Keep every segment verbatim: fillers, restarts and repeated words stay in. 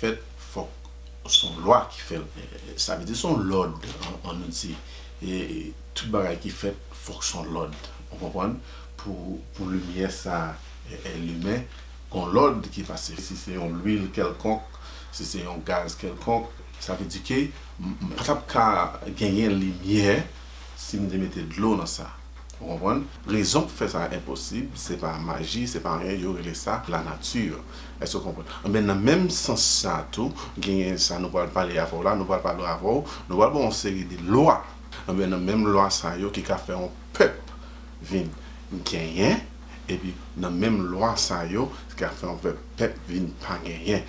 fèt, fòk se yon lwa ki fè l. Sa vle di se yon lòd, an, an nou di. E tout bagay ki fèt, fòk se yon lòd. Ou konprann? Pou, pou limyè sa e, e limen, gon lòd ki pase. Si se yon lwil kèlkonk, si se yon gaz kèlkonk, sa vle di ke m, m pa t ap ka genyen limyè si m te mete dlo nan sa. Ou konprann? Rezon pou fè sa enposib, se pa maji, se pa anyen, yo rele sa lanati. Èske w konprann? Anben, nan menm sans sa tou, genyen sa nou pral pale avè w la, nou pral pale avè w, nou pral ba w yon seri de lwa. Anben, nan menm lwa sa yo ki ka fè yon pèp vin genyen, epi nan menm lwa sa yo ki ka fè yon pèp, pèp vin pa genyen.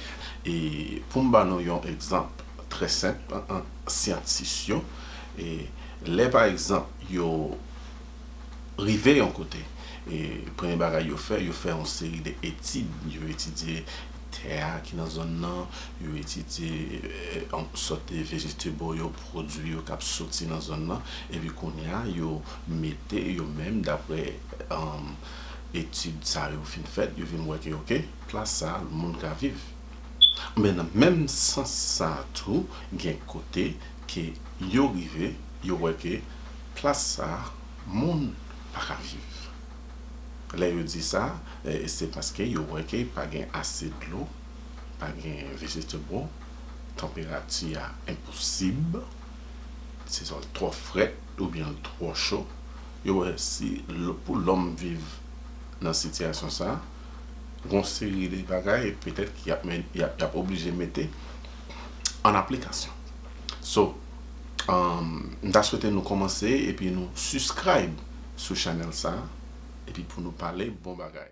E pou m ba nou yon egzanp trè senp, an, an, syantis yo, e lè pa egzanp yo rive yon kote, e premye bagay yo fè, yo fè yon seri de etid, yo etidye tè a ki nan zòn nan, yo etidye e, yon sòt de vejetebo yo, pwodui yo k ap soti nan zòn nan, epi kounye a yo mete yo menm, daprè um, etid sa yo fin fèt, yo vin wè ke oke, plas sa a, moun ka viv. Men nan menm sans sa a tou, gen kote ke yo rive, yo wè ke plas sa a, moun pa ka viv. Lè yo di sa, e, se paske yo wè ke pa gen ase dlo, pa gen vejetebo, tanperati a enposib, se swa l twò frèt oubyen l twò cho. Yo wè si l, pou lòm viv nan sitiyasyon sa, gon seri de bagay petèt ki ap, men- y ap, y ap oblije mete an aplikasyon. So, um, m ta swete nou kòmanse epi nou subscribe sou chanèl sa, epi pou nou pale bon bagay.